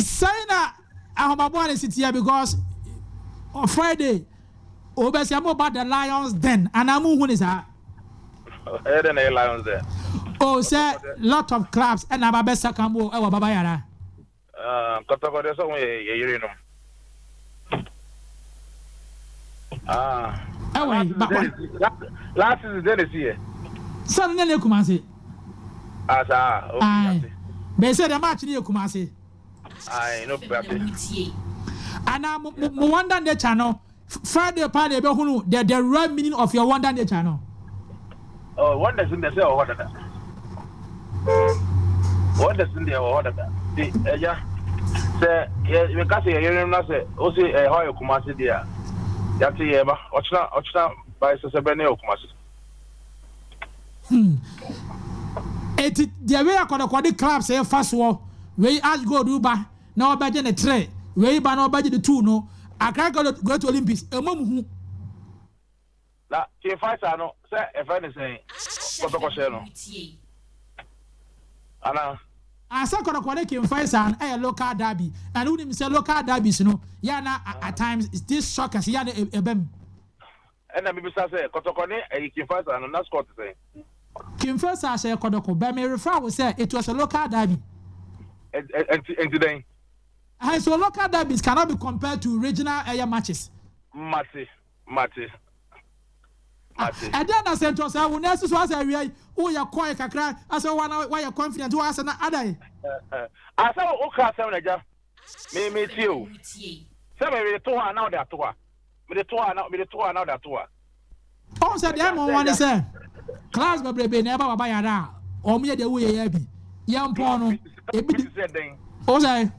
Sɛn na ahobaboa ne si teɛ because Friday obɛsɛ mo ba the Lions Den anaa mo hu ne saa? Ɛyɛ dɛ na ɛyɛ Lions Den. Oh sɛ lot of clubs ɛna aba bɛsa ka mo ɛwɔ Baba Yara. Ah, kɔtɔkɔ deɛ sɛ wɔn yɛ yɛ yerenom. Ah. Ɛwɔ yi ba wa. Last season deɛ na esi yɛ. Sɛ no ne ne Kumasi. Ah saa, okay yate. Bɛyɛ sɛ deɛ match no yɛ Kumasi. Aye, no yate. Ana mo mo wonder nature no Friday paa na yɛbɛhunu the real meaning of your wonder nature no. Oh, wonders deɛ sɛ ɛwɔ hɔ dada. Wonders deɛ ɛwɔ hɔ dada. Ti ɛgya sɛ yɛ yɛka sɛ yɛyere no na sɛ o se ɛhɔ yɛ Kumasi deɛ a yɛate yɛ ba ɔkyena ɔkyena by sɛsɛ bɛ ne yɛ Kumasi. Eti deɛ wei akɔdɔkɔde clubs ɛfa soɔ wei Ash Gold ba na ɔbɛgye ne tre wei ba na ɔbɛgye ne two no Accra Great Olympics ɛmɔ mu hu. Na King Faisal no sɛ yɛfrɛ no sɛn kɔtɔkɔhyɛ no anaa? Sɛ kɔtɔkɔ ne King Faisal no ɛyɛ local derby and wonim sɛ local derbies no yɛ a na at times this shockers yɛ a na ɛba mu. Ɛna mebisa sɛ kɔtɔkɔ ne ɛyi King Faisal no na score te sɛn? King Faisal hyɛɛ kɔtɔkɔ but me refer wo sɛ it was a local derby. Ɛnti ɛnti dɛn? Ɛhɛn so local derbies cannot be compared to regional ɛyɛ matches. Mate mate mate. Ɛdɛn na sɛ nti ɔsɛ wo nan si so asɛ awia yi woyɛ kɔe kakra asɛ wo na woayɛ confident wo asɛ na adɛn. Asɛ wo ka asɛm na gya me me tie o sɛ me mede to hɔ a na wode ato hɔ a mede to hɔ a na mede to hɔ a na wode ato hɔ a. Ɔhu sɛ deɛ ɛma wɔn ne sɛ class bebrebe na ɛba baba yara a wɔn yɛ deɛ woyɛ yɛ bi yɛn pɔn no ebi di o sɛ.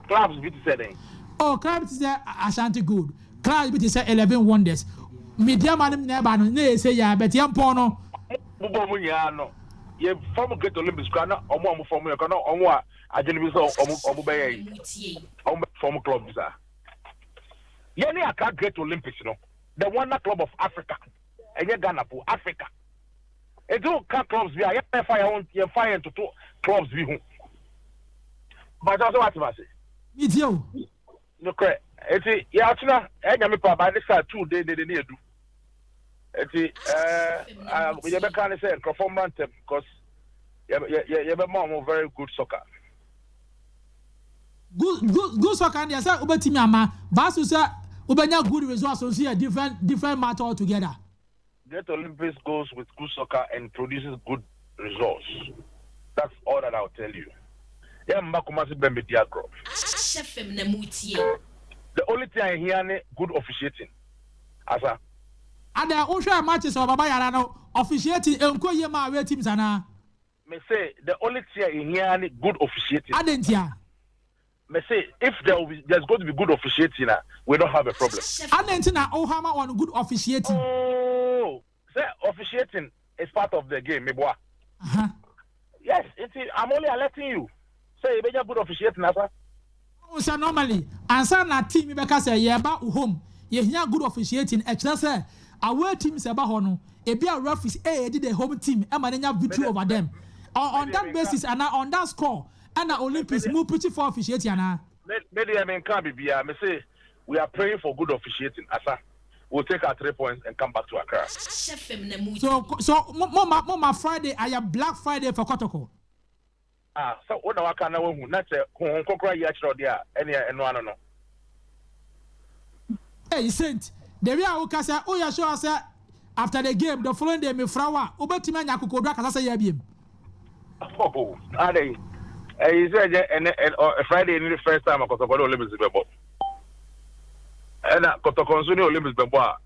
Clubs bi te sɛ dɛn? Oh club bi te sɛ Ashanti Gold, clubs bi te sɛ Eleven Wonders, Medeama nom nyinaa ɛba no na ɛyɛ sɛ yɛ a but yɛn pɔn no. Bobɔ mu nyinaa no yɛ fam Great Olympics koraa na wɔn a wɔn fam yɛ koraa na wɔn a adwene bi sɛ wɔn wɔn bɛyɛ yi wɔn bɛ fam club bi saa. Yɛn ne Accra Great Olympics no the Wonder Club of Africa ɛnyɛ Ghana po Africa. Enti wo ka clubs bi a yɛn fa yɛn ho yɛn fa yɛn toto clubs bi ho. Mpakyɛw sɛ wate m'ase. Me tie o. Nokorɛ enti yɛ ɔkyena ɛyɛ nyame pɛ a by this time tuu dendenden ne yɛdu. Enti ɛɛ yɛbɛka ne sɛ nkurɔfoɔ mmra ntɛm because yɛ yɛ yɛbɛma wɔn very good soccer. Good good good soccer no deɛ sɛ wobɛtumi ama but so sɛ wobɛnya good results nso yɛ different different matter altogether. Great Olympics goes with good soccer and produces good results that's all that I'll tell you yɛ mma Kumasi bɛn bɛ di agorɔ the only thing a ehia ne good officiating asa. Adɛn wohwɛɛ matches wɔ Baba Yara no officiating ɛnkɔ yie ma away teams anaa? Me se the only thing a ehia ne good officiating. Adɛn ntia? Me se if there will be there's going to be good officiating a we don't have a problem. Adɛn nti na wo hammer on good officiating? Oh sɛ officiating is part of the game meboa. Aha. Yes nti I'm only alerting you sɛ yɛbɛnya good officiating asa. Wohu sɛ normally ansa na team bi bɛka sɛ yɛreba wo home yɛhia good officiating ɛkyerɛ sɛ away teams ɛba hɔ no ebia referees aid the home team ma no nya victory over them on that basis anaa on that score ɛna Olympics mo preach for officiating anaa? Me deɛ me nkaa biribiara, me se we are praying for good officiating asa we will take our 3 points and come back to Accra. So so mo ma mo ma Friday ayɛ black Friday for Kotoko? Ah sɛ wo na waka na wahu na sɛ Honhom Kronkron ayi akyerɛ wo deɛ a ɛneɛ ɛno ano no. Ei Saint, the way a woka sɛ woyɛ sure sɛ after the game the following day mefra wo a wobɛtumi anya akokoɔduru akasa sɛ yɛ abiem. Oh adɛn ɛyi sɛ ɛnyɛ ɛnɛ ɛ Friday ne first time a Kɔtɔkɔ ne Olympics bɛbɔ ɛna Kɔtɔkɔ nso ne Olympics bɛbɔ a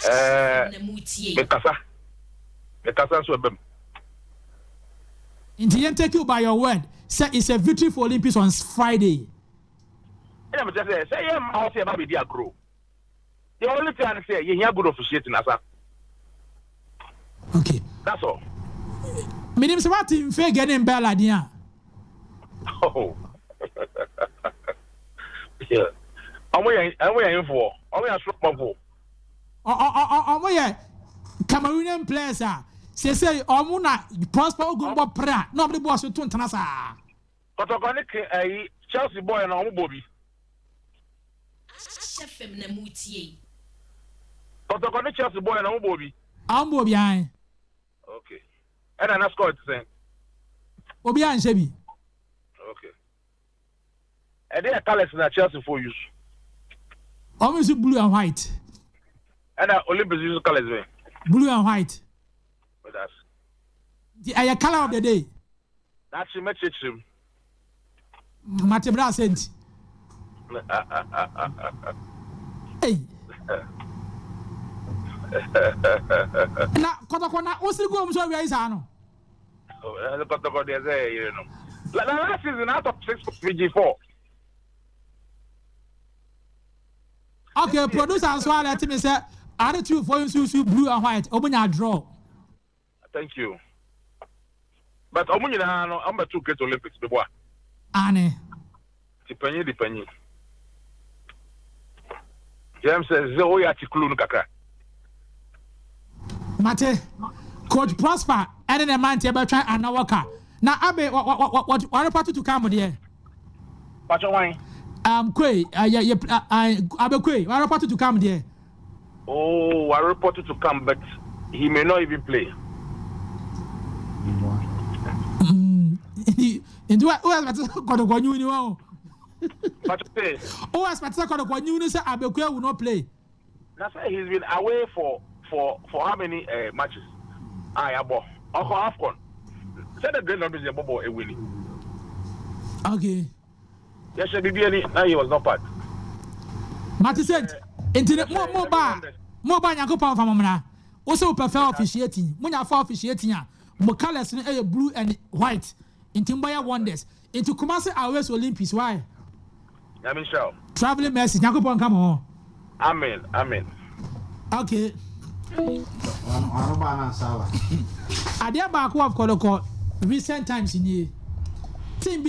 ɛɛ mekasa mekasa nso ɛbɛm. Nti yɛn take you by your word sɛ it's a victory for Olympics on Friday. Ɛna mekyerɛ sɛ sɛ yɛn mma hɔ sɛ yɛba abɛdi agorɔ the only thing ne sɛ yɛhia good officiating asa. Okay. That's all. Menim sɛ wate Mfege ne Mbella din a. Oh. Yeah. Ɔmo yɛ ɔmo yɛ nfoɔ ɔmo yɛ asoro bɔfo. Ɔmo yɛ Cameroonian players a sesei ɔmo na Prosper Ogum bɔ pra na ɔmo de bɔɔl so to ntena saa. Kɔtɔkɔ ne ke ɛyi Chelsea boy na ɔmo bɔ bi. Ahyɛ fam na mu tie. Kɔtɔkɔ ne Chelsea boy na ɔmo bɔ bi. Ɔmo bɔ bi an. Okay, ɛna na score ti sɛn? Obi anhyɛ bi. Okay, ɛde yɛ colours na Chelsea fo use? Ɔmo use blue and white. Ɛna Olympics use colours bɛn? Blue and white. That's Nti ɛyɛ colour of the day. N'akyi mɛkyerɛkyerɛ mu. Mate bra sɛ nti. Ei. Na Kɔtɔkɔ na wosiri gu wɔn so awia yi saa no. Kɔtɔkɔ deɛ, sɛ ɛyɛ yere no la last season, out of six, PG four. Okay, producer nso alert mi sɛ ade two fo nso so blue and white, ɔmo nya draw. Thank you, but ɔmo nyinaa no, ɔmo bɛ tu Great Olympics bi bɔ a. Ane. Ti panyin di panyin yɛm sɛ oyɛ ati kulu no kakra. Mate, Coach Prosper ɛne ne mmeranteɛ bɛtwa anawɔka na abe wɔrepa tutu kam deɛ. Patro wan? Kwe yɛ yɛ Abekwe wɔrepa tutu kam deɛ. Oh, I reported to come, but he may not even play. Nti wo expect sɛ Kɔtɔkɔ nyiw ni wɔn o? Patro say? Wo expect sɛ Kɔtɔkɔ nyiw ni sɛ Abekwe will not play? Na say he's been away for how many matches? Ah, yabɔ ɔkɔ AFCON sɛ the Great Olympics yɛ bɔbɔ ewini. Yɛhyɛ bibi ani na he was not part. Mate sɛ nti ne mo ba Nyankopɔn fa mo mmra wo sɛ wopɛ fɛ officiating, mo nya fa officiating a mo colours no ɛyɛ blue and white, nti mbɔyɛ wonders. Nti Kumasi aways Olympics, why? Nyame nhyira wo. Travelling mercy, Nyankopɔn nka mo ho. Amen, amen. Okay. Ɔno ba na nsa aba. Adeɛ baako of Kɔtɔkɔ recent times nie, team bi.